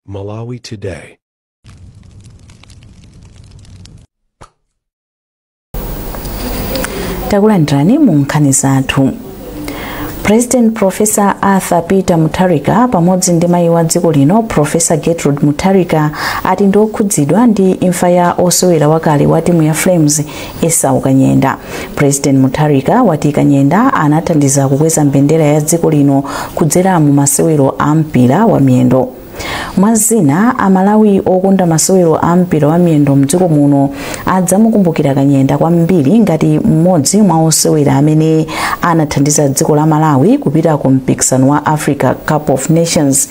Malawi Today. Takulandirani mu nkhani zathu. President Professor Arthur Peter Mutharika pamodzi ndi mayi wa dziko lino Professor Gertrude Mutharika ati ndi okhudzidwa ndi imfa ya osewera wakale wa timu ya Flames Esau Kanyenda. President Mutharika wati Kanyenda anathandiza kukweza mbendera ya dziko lino kudzera mu masewero a mpira wa miyendo. Mwazina, Amalawi okonda masewero a mpira wa miyendo mdziko muno adzamukumbukira Kanyenda kwambiri ngati mmodzi mwa osewera amene anathandiza dziko la Malawi kupita ku mpikisano wa Africa Cup of Nations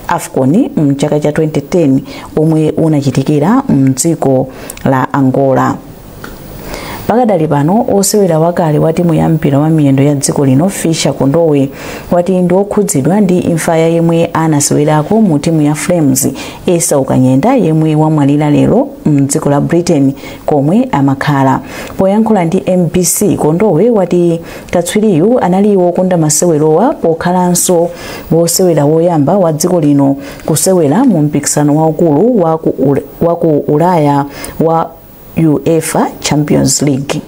AFCON mchaka cha 2010 omwe unachitikira mdziko la Angola. Pakadali pano, osewera wakale wa timu ya mpira wa miyendo ya dziko lino Fisher Kondowe wati ndi okhudzidwa ndi imfa ya yemwe anasewerako mu timu ya Flames Esau Kanyenda yemwe wamwalira lero mdziko la Britain komwe amakhala. Poyankhula ndi MBC, Kondowe wati katswiriyu anali wokonda masewerowa pokhalanso wosewera woyamba wa dziko lino kusewera mu mpikisano waukulu wa ku Ulaya wa UEFA Champions League.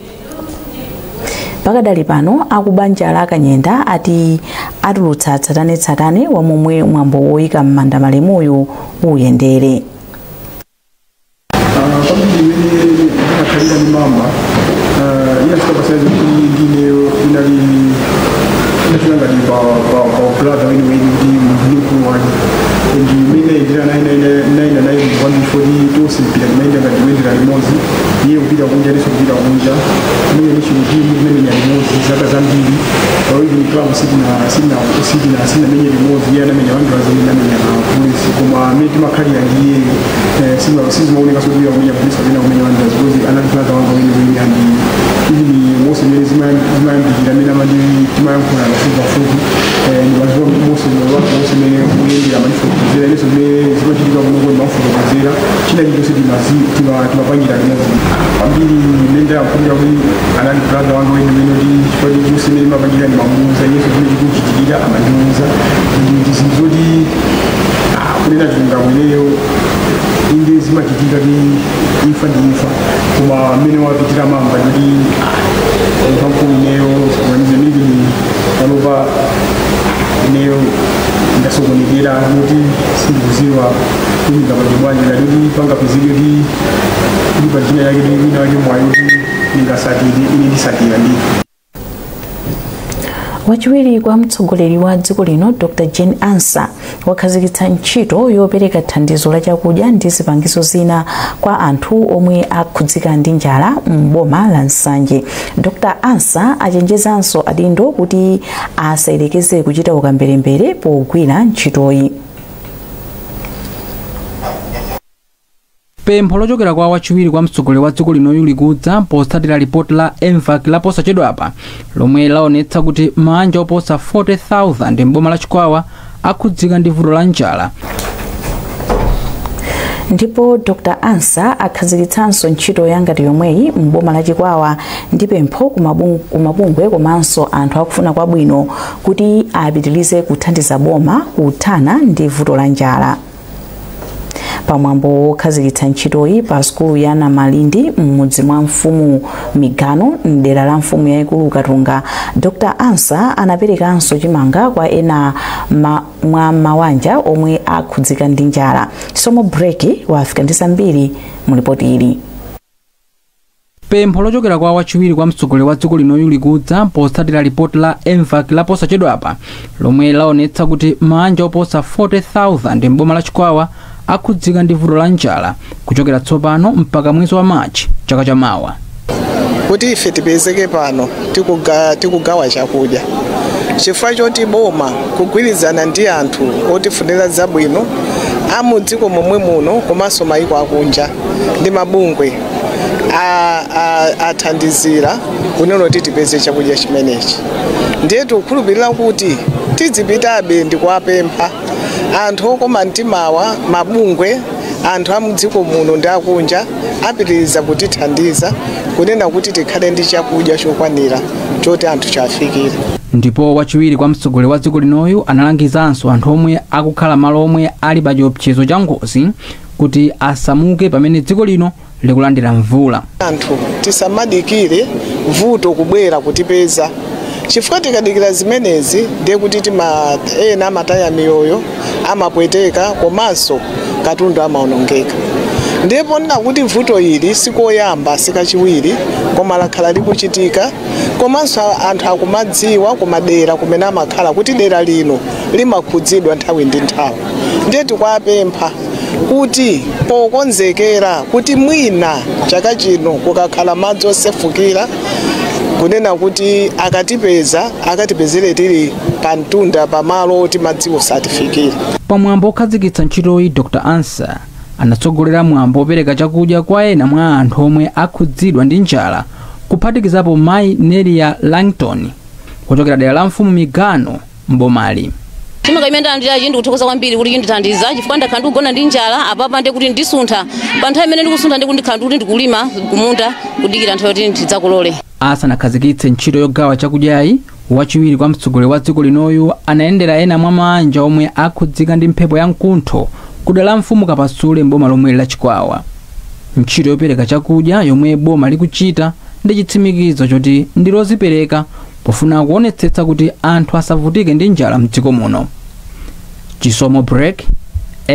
Pakadali pano, akubanja la Kanyenda ati atulutsa tsatanetsatane wa momwe mwambo woyika m'manda malemuyo uyendere. Kwambiri imene ndinakhalira ndi mama, inafika pa size kuti ndineyo inali inafika ngati pa brother weniweni, kuti munthu ndi mkulu wake. And imene ndira naina naye kwambiri foti tonse mpira timayenda ngati kuyendera limodzi, iye kupita kunja, inenso kupita kunja, kumene national team kumene limodzi zaka zambiri. Even club sitinamenye limodzi, iye anamenya Wanderers, ine ndamenya Police, koma amene timakhalira ndi iyeyo sizimaoneka soti iye akumenya Police kapena kumenya Wanderers, because anali brother wanga weniweni. And even monse imene zimayambikira, amene amati timayankhula pafupipafupi, ndimaziwa monse wake wonse imene kuyendera, amandifotokozera, inenso zimene zimachitika kunoko ndimafotokozera, china chilichonse timapangira limodzi. Kwambiri imene ndayankhulira kuti anali brother wanga weniweni, kuti chifukwa chilichonse imene imapangira ndimamuuza, iyenso zimene chikuchitikira amandiuza. Ndi zinthu zoti kunena chilungamo, ineyo inde zimachitika ti imfa ndi imfa, koma mmene wapitira mamba kuti munthu wamkulu, ineyo kuganiza maybe panopa ineyo ndasokonekera kuti sindikuziwa kuti ndingapange bwanji, ngati kuti pangapezeke kuti kuti pa china yake wina wake mwayi kuti ndingasatire, ine ndisatira ndithu. Wachiwiri kwa mtsogoleri wa dziko lino Dr Jane Ansah wakhazikitsa ntchito yopereka thandizo la chakudya ndi zipangizo zina kwa anthu omwe akhudzika ndi njala m'boma la Nsanje. Dr Ansah achenjezanso adindo kuti asayerekeze kuchita ukamberembere pogwira ntchitoyi. Pempho lochokera kwa wachiwiri kwa mtsogoleri wa dziko linoyu likudza potsatira ripoti la MVAC la posachedwapa lomwe laonetsa kuti mabanja oposa 40,000 m'boma la Chikwawa akhudzika ndi vuto la njala. Ndipo Dr Ansah akhazikitsanso ntchito yangati yomweyi m'boma la Chikwawa ndi pempho kumabungwe komanso anthu akufuna kwabwino kuti apitirize kuthandiza boma kuthana ndi vuto la njala. Pamwambo wokhazikitsa ntchitoyi pa sukulu ya Namalindi m'mudzi mwa mfumu Migano mdera la mfumu yayikulu Katunga, Dr Ansah anaperekanso chimanga kwa ena mwa mawanja omwe akhudzika ndi njala. Somo Breki wafika ndi zambiri mu ripoti ili. Pempho lochokera kwa wachiwiri kwa mtsogoleri wa dziko linoyu likudza potsatira ripoti la MVAC la posachedwapa lomwe laonetsa kuti mabanja oposa 40,000 m'boma la Chikwawa akhudzika ndi vuto la njala kuchokera tsopano mpaka mwezi wa Machi chaka chamawa. Kuti ife tipezeke pano tikugawa chakudya chifukwa choti boma kugwirizana ndi anthu otifunira zabwino amudziko momwe muno komanso mayiko akunja ndi mabungwe athandizira kunena kuti tipeze chakudya chimenechi. Ndiye tikukhulupirira kuti tizipitabe ndi kuwapempha anthu okoma mtimawa, mabungwe, anthu amudziko muno ndi akunja apitiriza kutithandiza kunena kuti tikhale ndi chakudya chokwanira choti anthu chafikire. Ndipo wachiwiri kwa mtsogoleri wa dziko linoyu analangizanso anthu omwe akukhala malo omwe ali pa chiopsezo cha ngozi kuti asamuke pamene dziko lino likulandira mvula. Anthu tisamadikire vuto kubwera kutipeza, chifukwa tikadikira zimenezi ndiye kuti ena amataya miyoyo, amapweteka, komanso katundu amaonongeka. Ndipo ndinakuti vuto ili sikoyamba, sikachiwiri, koma lakhala likuchitika, komanso anthu akumadziwa kumadera kumene amakhala kuti dera lino limakhudzidwa nthawi ndi nthawi. Ndiye tikuwapempha kuti pokonzekera kuti mwina chaka chino kukakhala madzi osefukira, kunena kuti akatipeza akatipezere tili pamtunda pamalo oti madziwo satifikira. Pamwambo okhazikitsa ntchitoyi, Dr Ansah anatsogolera mwambo opereka chakudya kwa ena mwa anthu omwe akhudzidwa ndi njala, kuphatikizapo mayi Nelia Langton kuchokera dera la mfumu Migano mbomali. Chimanga imene ndalandirachi ndikuthokoza kwambiri kuti chindithandiza, chifukwa ndakhala ndikugona ndi njala. Apapa ndi kuti ndisuntha pa nthawi imene ndikusuntha, ndi kuti ndikhala ndikuti ndikulima kumunda kudikira nthawi yoti ndidzakolole. Asanakhazikitse ntchito yogawa chakudyayi, wachiwiri kwa mtsogoleri wa dziko linoyu anayendera ena mwa mabanja omwe akhudzika ndi mphepo ya mkuntho kudera la mfumu Kapasule mboma lomwe la Chikwawa. Ntchito yopereka chakudya yomwe boma likuchita ndi chitsimikizo choti ndi lozipereka pofuna kuonetsetsa kuti anthu asavutike ndi njala mdziko muno. Chisomo Break,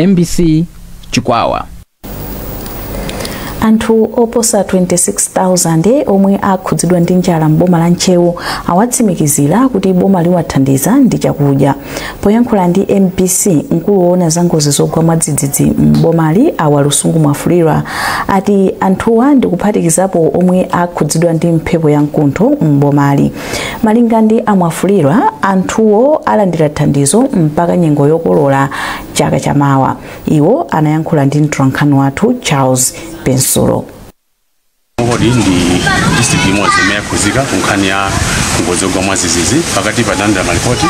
MBC, Chikwawa. Anthu oposa 26,000 omwe akhudzidwa ndi njala m'boma la Ntcheu awatsimikizira kuti boma liwathandiza ndi chakudya. Poyankhula ndi MBC, mkulu woona za ngozi zogwa mwadzidzidzi m'bomali, awa Lusungu Mwafulirwa, ati anthuwa ndikuphatikizapo omwe akhudzidwa ndi mphepo ya mkuntho m'bomali. Malinga ndi amwafulirwa, anthuwo alandira thandizo mpaka nyengo yokolola chaka chamawa. Iwo anayankhula ndi mtolankhani wathu Charles Pensulo. Muhodi ndi district imodzi imene yakhuzika ku nkhani ya ngozi yogwa mwadzidzidzi. Pakati patalandira malipoti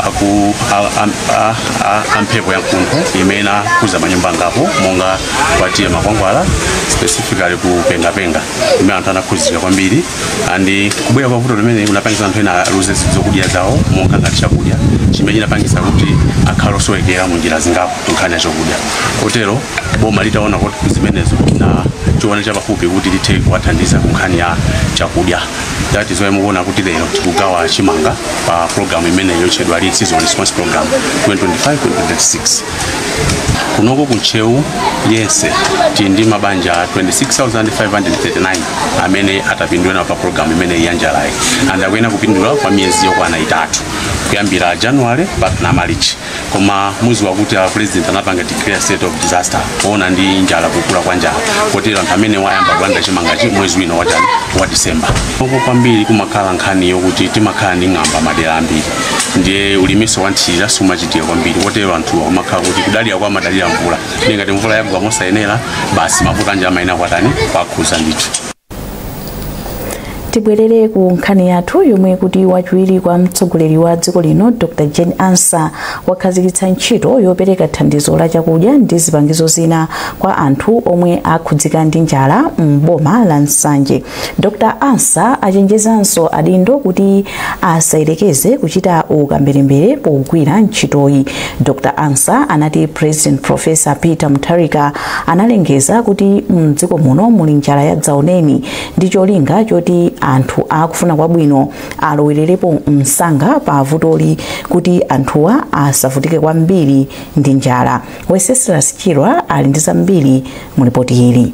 aku a mphepo ya mkuntho imene inakhuza manyumba angapo monga kwa T/A Makwangwala, specifically ku Pengapenga, imene anthu anakhuzika kwambiri. And kubwera kwa vuto limene kunapangisa anthu ena aluze zokudya zawo, monga ngati chakudya chimene chinapangisa kuti akhale osowekera mu njira zingapo nkhani ya chakudya. Kotero boma litaona kuti zimenezo na chione chapafupi kuti lithe kuwathandiza ku nkhani ya chakudya, that is why mukuona kuti lero tikugawa chimanga pa program imene yotchedwa Lead Season Response Program 2025-2026. Kunoko kuntcheu yense tili ndi mabanja 26,539 amene atapindula nawo pa program imene ya njalayi, and akuyena kupindula kwa miyezi yokwana 3, kuyambira January mpaka na March. Koma muziwa kuti a president anapanga declare state of disaster poona ndi njala, kukula kwa njala, kotero anthu amene wayamba kulanda chimangachi mwezi wino wachani, wa December. Koko kwambiri kumakhala nkhani yokuti timakhala ndi ng'amba madera ambiri, ndiye ulimiso wa nthirira sumachitika kwambiri, kotero anthu amakhala kuti kudalira kwa amadalira mvula. Ndiye ngati mvula yagwa mosayenera, basi mavuto anja amayenera kwatani kwakhuza ndithu. Tibwerere ku nkhani yathu yomwe kuti wachiwiri kwa mtsogoleri wa dziko lino Dr Jane Ansah wakhazikitsa ntchito yopereka thandizo la chakudya ndi zipangizo zina kwa anthu omwe akhudzika ndi njala m'boma la Nsanje. Dr Ansah achenjezanso adindo kuti asayerekeze kuchita ukamberembere pogwira ntchitoyi. Dr Ansah anati President Professor Peter Mutharika analengeza kuti mdziko muno muli njala ya dzaoneni ndi cholinga choti anthu akufuna kwabwino alowererepo msanga pa vutoli kuti anthuwa asavutike kwambiri ndi njala. Wenceslas Chirwa ali ndi zambiri mu ripoti ili.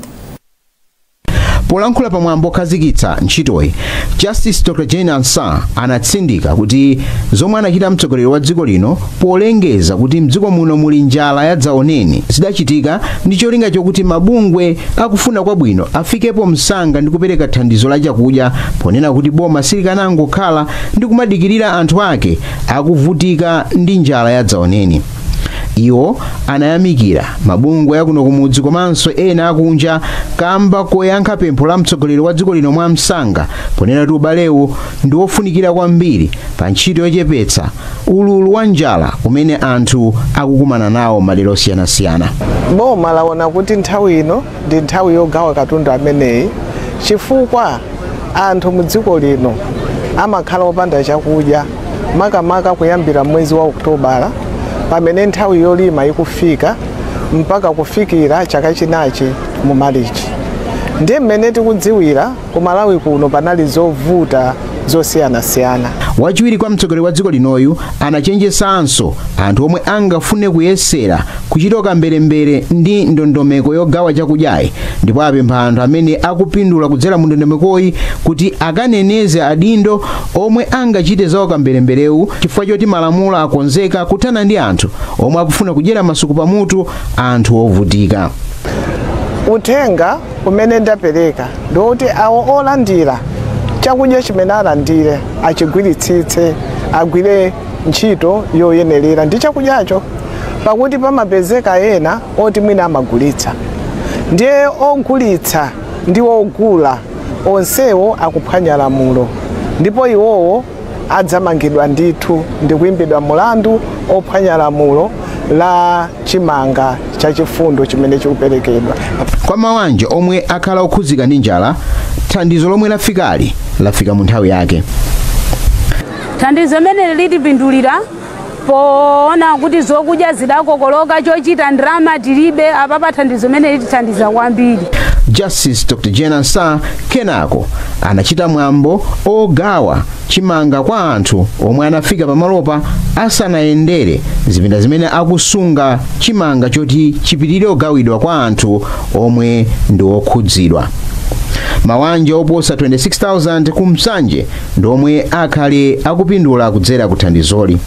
Polankhula pamwambo okhazikitsa ntchitoyi, Justice Dr Jane Ansah anatsindika kuti zomwe anachita mtsogoleri wa dziko lino polengeza kuti mdziko muno muli njala ya dzaoneni zidachitika ndi cholinga chokuti mabungwe akufuna kwabwino afikepo msanga ndi kupereka thandizo la chakudya, ponena kuti boma silikanangokhala ndi kumadikirira anthu ake akuvutika ndi njala ya dzaoneni. Iwo anayamikira mabungwe akuno kumudzi komanso ena akunja kamba koyankha pempho la mtsogoleri wa dziko lino mwa msanga, ponena kuti ubalewu ndi wofunikira kwambiri pa ntchito yochepetsa ululu wa njala umene anthu akukumana nawo madera osiyanasiyana. Boma laona kuti nthawi ino ndi nthawi yogawa katundu ameneyi, chifukwa anthu mu dziko lino amakhala opanda chakudya. Makamaka kuyambira mwezi wa Okutobala pamene nthawi yolima ikufika mpaka kufikira chaka chinachi mu Marichi. Ndiye mmene tikudziwira ku Malawi kuno panali zovuta zosiyanasiyana. Wachiwiri kwa mtsogoleri wa dziko linoyu anachenjesanso anthu omwe angafune kuyesera kuchitoka mberembere ndi ndondomeko yogawa chakudyayi, ndipo apempha anthu amene akupindula kudzera mu ndondomekoyi kuti akaneneze adindo omwe angachite zawo kamberemberewu, chifukwa choti malamulo akonzeka kuthana ndi anthu omwe akufuna kudyera masuku pamutu anthu ovutika. Uthenga umene ndapereka ndiwoti awo olandira chakudya chimene alandire achigwiritsitse, agwire ntchito yoyenerera ndi chakudyacho, pakuti pamapezeka ena oti mwina amagulitsa, ndiye ogulitsa ndi ogula onsewo akuphwanya lamulo, ndipo iwowo adzamangidwa ndithu ndi kuimbidwa mulandu ophwanya lamulo la chimanga chachifundo chimene chikuperekedwa. Kwa mawanja omwe akhala okhudzika ndi njala, thandizo lomwe lafikali lafika mu nthawi yake. Thandizo limene litipindulira poona kuti zokudya zidakokoloka, chochita ndrama tilibe, apapa thandizo limene litithandiza kwambiri. Justice Dr. Jane Ansah kenako anachita mwambo ogawa chimanga kwa anthu omwe anafika pamalopa asanayendere zipinda zimene akusunga chimanga choti chipitirire ogawidwa kwa anthu omwe ndi okhudzidwa. Mawanja oposa 26,000 ku Msanje ndi omwe akhale akupindula kudzera kuthandizoli.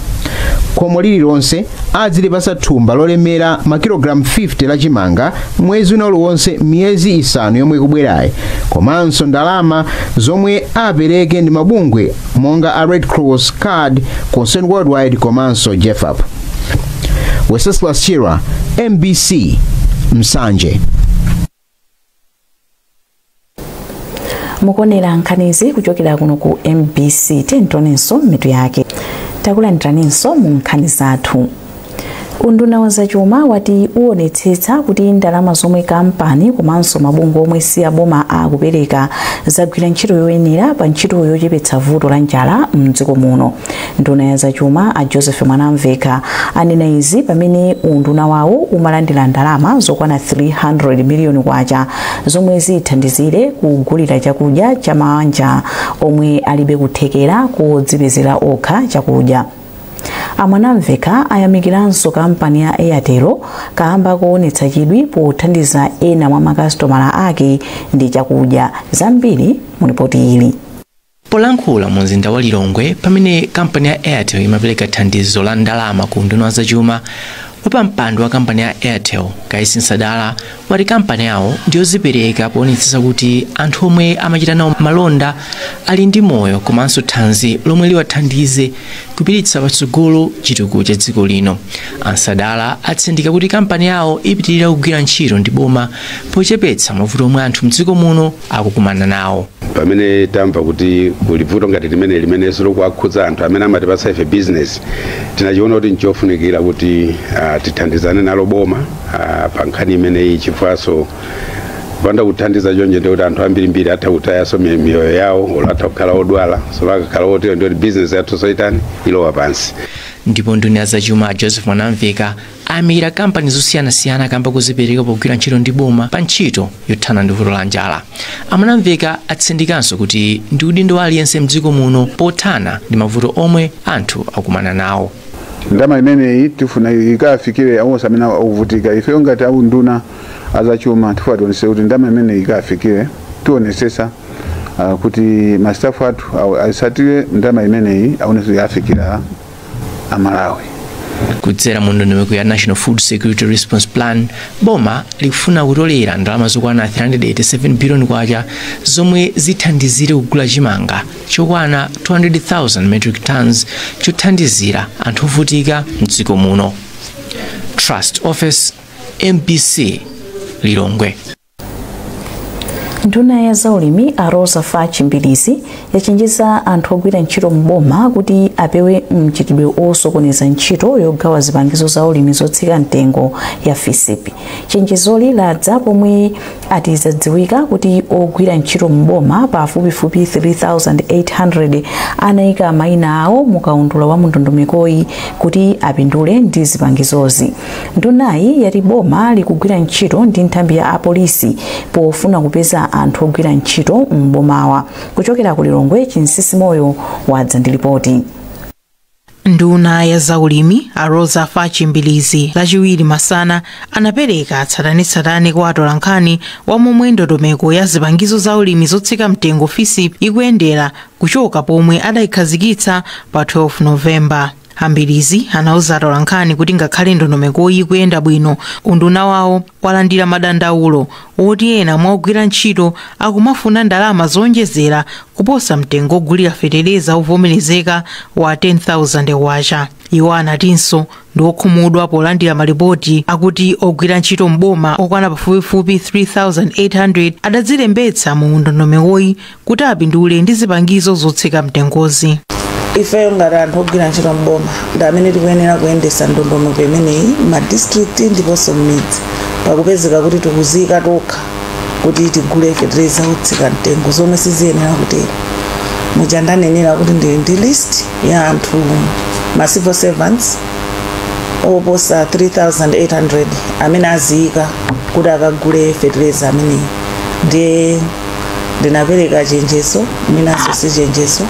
Khomo lililonse adzilipasa thumba lolemera makilogalamu 50 la chimanga mwezi wina uliwonse miyezi 5 yomwe ikubwerayi, komanso ndalama zomwe apereke ndi mabungwe monga a Red Cross, CARD, Concern Worldwide komanso JEFAP. Wenceslas Chira, MBC, Msanje. Mukuonera nkhanizi kuchokera kuno ku MBC. Tentonenso mitu yake. Takulandiraninso mu nkhani zathu. Unduna wa zachuma wati uonetsetsa kuti ndalama zomwe kampani komanso mabungwe omwe si aboma akupereka zagwira ntchito yoyenera pa ntchito yochepetsa vuto la njala mdziko muno. Nduna ya zachuma a Joseph Mwanamveka anena izi pamene unduna wawo umalandira ndalama zokwana 300 miliyoni kwacha zomwe zithandizire kugulira chakudya cha mawanja omwe alibe kuthekera kodzipezera okha chakudya. Amwanamveka ayamikiranso kampani ya Airtel kamba kuonetsa chidwi pothandiza ena mwa makasitomala ake ndi chakudya. Zambiri mu ripoti ili. Polankhula mu mzinda wa Lilongwe pamene kampani ya Airtel imapereka thandizo la ndalama ku nduna wa zachuma, wapampando wa kampani ya Airtel Kaisi Nsadala wati kampani yawo ndiyozipereka poonetsetsa kuti anthu omwe amachita nawo malonda ali ndi moyo komanso thanzi lomwe liwathandize kupititsa patsogolo chitukuko cha dziko lino. Ansadala atsindika kuti kampani yawo ipitirira kugwira ntchito ndi boma pochepetsa mavuto omwe anthu mdziko muno akukumana nawo. Pamene tamva kuti kuli vuto ngati limene limenenso likuwakhudza anthu amene amatipatsa ife business, tinachiona kuti nchofunikira kuti tithandizane nalo boma pa nkhani imeneyi, chifukwaso kupanda kuthandiza chonje ndikuti anthu ambirimbiri atha kutayaso miyoyo yawo, olo atha kukhala odwala, so akakhala otero ndikuti business yathu soitani ilowa pansi. Ndipo nduna ya zachuma Joseph Mwanamveka ayamikira kampani zosiyanasiyana kamba kuzipereka pogwira ntchito ndi boma pa ntchito yothana ndi vuto la njala. Amwanamveka atsindikanso kuti ndi udindo wa aliyense mdziko muno pothana ndi mavuto omwe anthu akumana nawo. Ndalama imeneyi tifuna ikafikire onse amene akuvutika. Ife ngati aunduna azachuma tifuna tionese kuti ndalama imeneyi ikafikire, tionesesa kuti mastafu athu asatire ndalama imeneyi aonese yafikira Amalawi. Kudzera mu ndondomeko ya National Food Security Response Plan, boma likufuna kutolera ndalama zokwana 387 billion kwacha zomwe zithandizire kugula chimanga chokwana 200,000 metric tons chothandizira anthu ovutika mdziko muno. Trust Office, MBC, Lilongwe. Nduna ya zaulimi a Rosa Fachi Mbilizi yachenjeza anthu ogwira ntchito mboma kuti apewe mchitidwe osokoneza ntchito yogawa zipangizo za ulimi zotsika mtengo ya FISP. Chenjezoli ladza pomwe ati zadziwika kuti ogwira ntchito mboma pafupifupi 3800 anayika mayina awo mukaundula wa mndondomekoyi kuti apindule ndi zipangizozi. Ndunayi yati boma likugwira ntchito ndi nthambi ya apolisi pofuna kupeza anthu ogwira ntchito m'bomawa. Kuchokera ku Lilongwe, Chinsisi Moyo wadza ndi ripoti. Nduna ya zaulimi a Rosa Fachi Mbilizi Lachiwiri masana anapereka tsatanetsatane kwa atolankhani wa momwe ndondomeko ya zipangizo za ulimi zotsika mtengo FISP ikuyendera kuchoka pomwe adayikhazikitsa pa 12 Novemba. Ambilizi anauza atolankhani kuti ngakhale ndondomekoyi ikuyenda bwino, unduna wawo walandira madandaulo oti ena mwa ogwira ntchito akumafuna ndalama zowonjezera kuposa mtengo ogulira feteleza ovomerezeka wa 10,000 kwacha. Iwo anatinso ndi okhumudwa polandira malipoti akuti ogwira ntchito mboma okwana pafupifupi 3800 adadzilembetsa mu ndondomekoyi kuti apindule ndi zipangizo zotsika mtengozi. Ifeyo ngati anthu ogwira ntchito mboma ndi amene tikuyenera kuyendesa ndondomeko imeneyi m'madistrict ndiponso m'midzi, pakupezeka kuti tikuziyika tokha kuti tigule fetereza otsika mtengo, zomwe siziyenera kutero. Muja ndanenera kuti ndili ndi list ya anthu, ma civil servants oposa 3800 amene aziyika kuti akagule fetereza ameneyi. Ndiye ndinapereka chenjezo, mwinanso si chenjezo,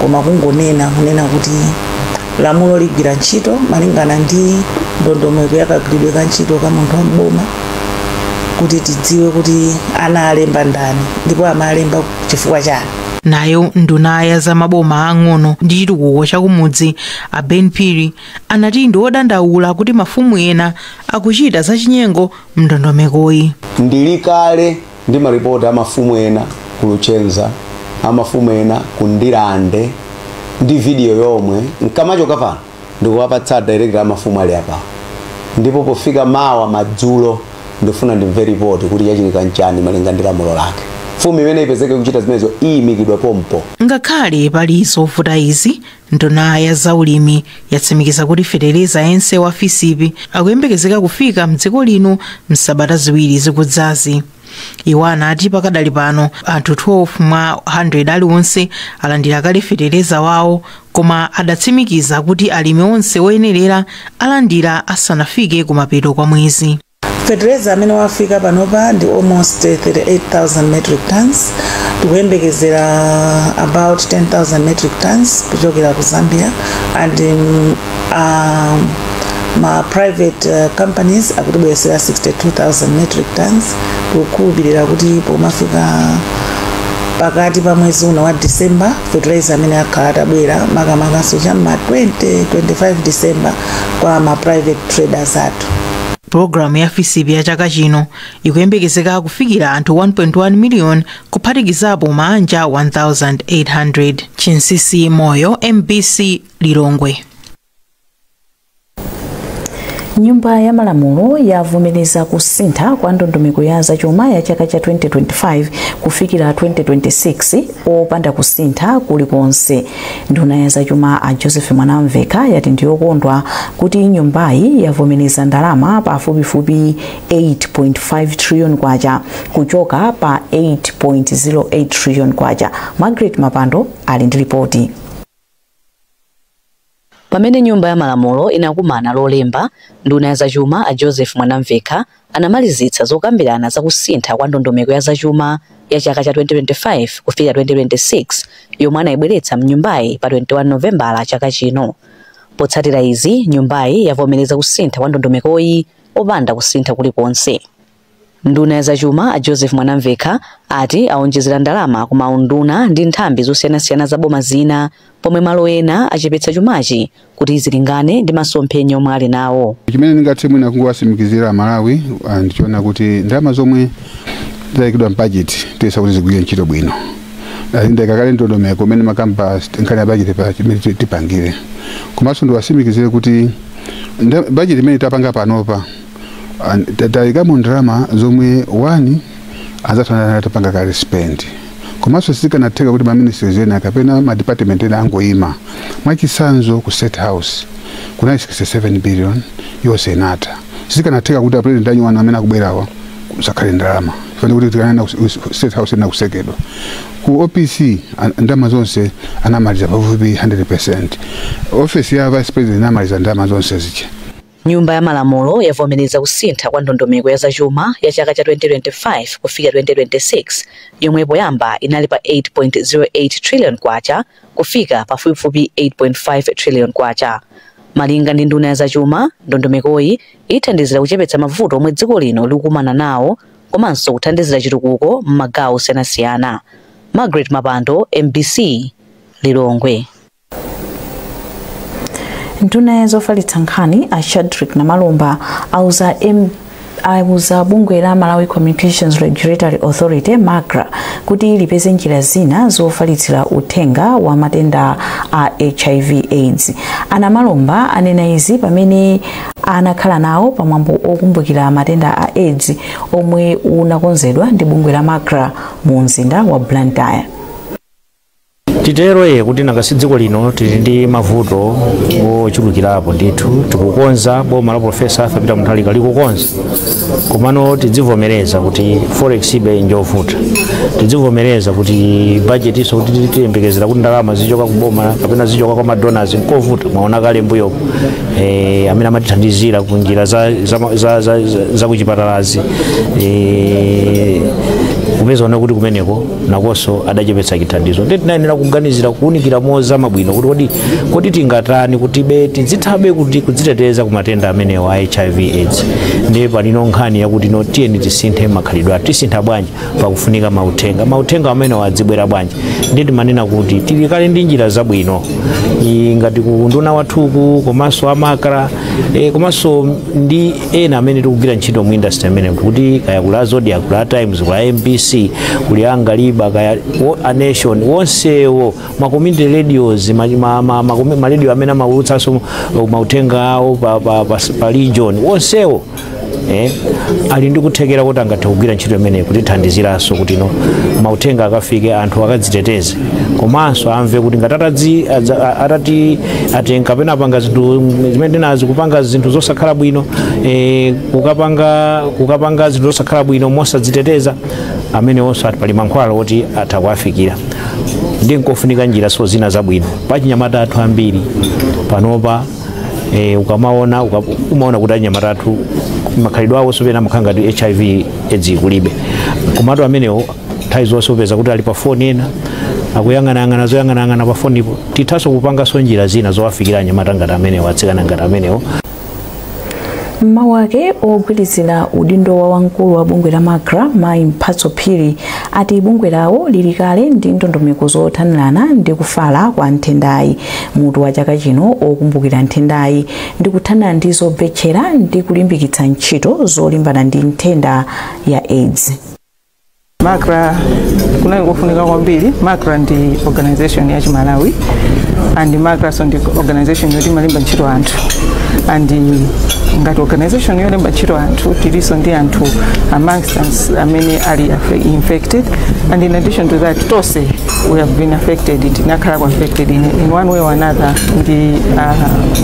koma kungonena kunena kuti lamulo ligwira ntchito malingana ndi ndondomeko yakagwiridwe ka ntchito ka munthu wamboma, kuti tidziwe kuti analemba ndani ndipo amalemba chifukwa chani. Nayo nduna ya zamaboma ang'ono ndi chitukuko chakumudzi a Ben Phiri anati ndi odandaula kuti mafumu ena akuchita zachinyengo mndondomekoyi. Ndili kale ndi maripoti amafumu ena ku Luchenza, amafumu ena ku Ndirande, ndi video yomwe nkamachoka pano ndikuwapatsa director amafumu ali apa, ndipo pofika mawa madzulo ndifuna ndimve ripoti kuti chachitika nchani malinga ndi lamulo lake. Mfumu imene ipezeke kuchita zimenezo iyimikidwa pompo. Ngakhale pali zovuta izi, nduna ya zaulimi yatsimikiza kuti fetereza yense wa FISP akuyembekezeka kufika mdziko lino msabata 2 zikudzazi. Iwo anati pakadali pano anthu 12 mwa 100 aliwonse alandira kale fetereza wawo, koma adatsimikiza kuti alimi onse oyenerera alandira asanafike kumapeto kwa mwezi. Fetereza amene wafika panopa ndi almost 38,000 metric tons. Tikuyembekezera about 10,000 metric tons kuchokera ku Zambia, and ma private companies akutibweresera 62,000 metric tons. Tikukhulupirira kuti pomafika pakati pa mwezi uno wa December, fertilizer amene akhala atabwera, makamakaso cham'ma 20 25 December, kwa ma private traders athu. Pulogalamu ya FISP ya chaka chino ikuyembekezeka kufikira anthu 1.1 million, kuphatikizapo maanja 1800. Chinsisi Moyo, MBC, Lilongwe. Nyumba ya Malamulo yavomereza kusintha kwa ndondomeko ya zachuma ya chaka cha 2025 kufikira 2026 opanda kusintha kulikonse. Nduna ya zachuma a Joseph Mwanamveka yati ndiyokondwa kuti nyumbayi yavomereza ndalama pafupifupi 8.5 trillion kwacha kuchoka pa 8.08 trillion kwacha. Margaret Mapando ali ndi ripoti. Pamene Nyumba ya Malamulo inakumana Lolemba, nduna ya zachuma a Joseph Mwanamveka anamalizitsa zokambirana za kusintha kwa ndondomeko ya zachuma ya chaka cha 2025 kufika 2026 yomwe anayibweretsa mnyumbayi pa 21 Novembala chaka chino. Potsatira izi, nyumbayi yavomereza kusintha kwa ndondomekoyi opanda kusintha kulikonse. Nduna ya zachuma a Joseph Mwanamveka ati aonjezera ndalama ku maunduna ndi nthambi zosiyanasiyana za boma zina, pomwe malo ena achepetsa chumachi kuti zilingane ndi masomphenya omwe ali nawo. Chimene ndingathe mwina kungowasimikizira Malawi ndichoona kuti ndalama zomwe zayikidwa m'bajeti tiyesa kuti zigwire ntchito bwino. Ndikakale ndondomeko imene makamba nkhani ya bajeti pa chimene tipangire, komanso ndiwasimikizire kuti bajeti imene tapanga panopa tayikamo ndalama zomwe wani Anzathu anatapanga kale spend, komanso sizikanatheka kuti ma ministries ena kapena ma department ena angoyima. Mwachitsanzo, ku State House kunali 67 billion, yonse inatha. Sizikanatheka kuti a president anyuwanu amene akubwerawa kusakhale ndalama, fanire kuti tikanena State House ina kusekedwa. Ku OPC ndalama zonse anamaliza pafupi 100. Office ya vice president inamaliza ndalama zonse zicha. Nyumba ya Malamulo yavomereza kusintha kwa ndondomeko ya zachuma ya chaka cha 2025 kufika 2026, yomwe poyamba inali pa 8.08 trillion kwacha kufika pafupifupi 8.5 trillion kwacha. Malinga ndi nduna ya zachuma, ndondomekoyi ithandizira kuchepetsa mavuto omwe dziko lino likukumana nawo komanso kuthandizira chitukuko m'magawo osiyanasiyana. Margaret Mapando, MBC, Lilongwe. Nduna ya zofalitsa nkhani a Shadrick Namalomba auza bungwe la Malawi Communications Regulatory Authority, MACRA, kuti lipeze njira zina zofalitsira uthenga wa matenda a HIV AIDS. A Namalomba anena izi pamene anakhala nawo pamwambo okumbukira matenda a AIDS omwe unakonzedwa ndi bungwe la MACRA mu mzinda wa Blantyre. Titero ye kuti nanga si dziko lino tili ndi mavuto ochulukirapo ndithu. Tikukonza, boma la Profesa Arthur Peter Mutharika likukonza, komano tidzivomereza kuti forex ibe njovuta. Tidzivomereza kuti budget iso kuti tiyembekezera kuti ndalama zichoka kuboma kapena zichoka kwa madonors nkovuta. Mwaona kale mbuyopo amene amatithandizira ku njira za kuchipatalazi, kupeza ona kuti kumeneko nakonso adachepetsa chithandizo. Ndi tinayenera kuganizira, kuwunikira mozama bwino kuti kodi tingatani kuti be tidzithabe kuti kudziteteza ku matenda amenewa a HIV AIDS. Ndi palino nkhani yakuti no, tiyeni tisinthe makhalidwe athu. Tisintha bwanji? Pakufunika mauthenga. Mauthenga amenewa adzibwera bwanji? Ndi timanena kuti tili kale ndi njira zabwino ngati ku nduna wathuku, komanso a MACRA, komanso ndi ena amene tikugwira ntchito mu industry amene kuti kaya kula Zodiak, kula Times, kula MBC, kuli Angaliba, kaya a Nation, wonsewo ma community radios, ma radio amene amaulutsanso mauthenga awo pa region, wonsewo ali ndi kuthekera kuti angathe kugwira ntchito imeneyi kutithandiziranso kuti no, mauthenga akafike, anthu akadziteteze, komanso amve kuti ngati atati atenga kapena apanga zinthu zimene tinazi, kupanga zinthu zosakhala bwino, kukapanga zinthu zosakhala bwino mosadziteteza, amene onso ati pali mankhwala oti atha kuafikira. Ndi nkofunika njira so zina zabwino. Pachinyamata athu ambiri panopa, ukamaona umaona kuti anyamata athu makhalidwe awo sopena amakhala ngati HIV AIDS kulibe, komatu amenewo nthawi zonse upeza kuti ali pa foni, ena akuyang'anayang'ana zoyang'anayang'ana pa fonipo. Tithanso kupanganso njira zina zowafikira anyamata ngati amenewo, atsikana ngati amenewo. Mmawu ake ogwirizira udindo wa wamkulu wa bungwe la MACRA, Mayi Mphatso Phiri, ati bungwe lawo lili kale ndi ndondomeko zothanirana ndi kufala kwa nthendayi. Mutu wa chaka chino okumbukira nthendayi ndi kuthanana ndi zobetchera ndi kulimbikitsa ntchito zolimbana ndi nthenda ya AIDS. MACRA kunali kofunika kwambiri. MACRA ndi organization ya Chimalawi, and MACRA so ndi organization yoti imalemba ntchito anthu, and ngati organization yolemba ntchito anthu, tilinso ndi anthu amongst us amene ali infected, and in addition to that, tonse we have been affected, tinakhalako affected in one way or another ndi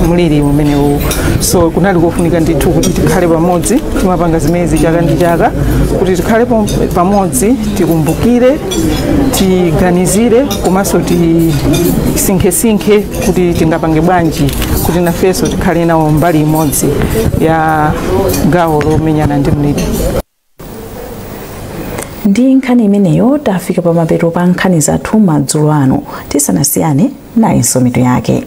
mliri umenewu. So kunali kofunika ndithu kuti tikhale pamodzi. Timapanga zimenezi chaka ndi chaka kuti tikhale pamodzi, tikumbukire, tiganizire, komanso tisinkhesinkhe kuti tingapange bwanji kuti nafenso tikhale nawo mbali imodzi ya gawo lomenyana ndi mliri. Ndi nkhani imeneyo tafika pamapeto pa nkhani zathu madzulo ano. Tisanasiyane, nayinso mitu yake.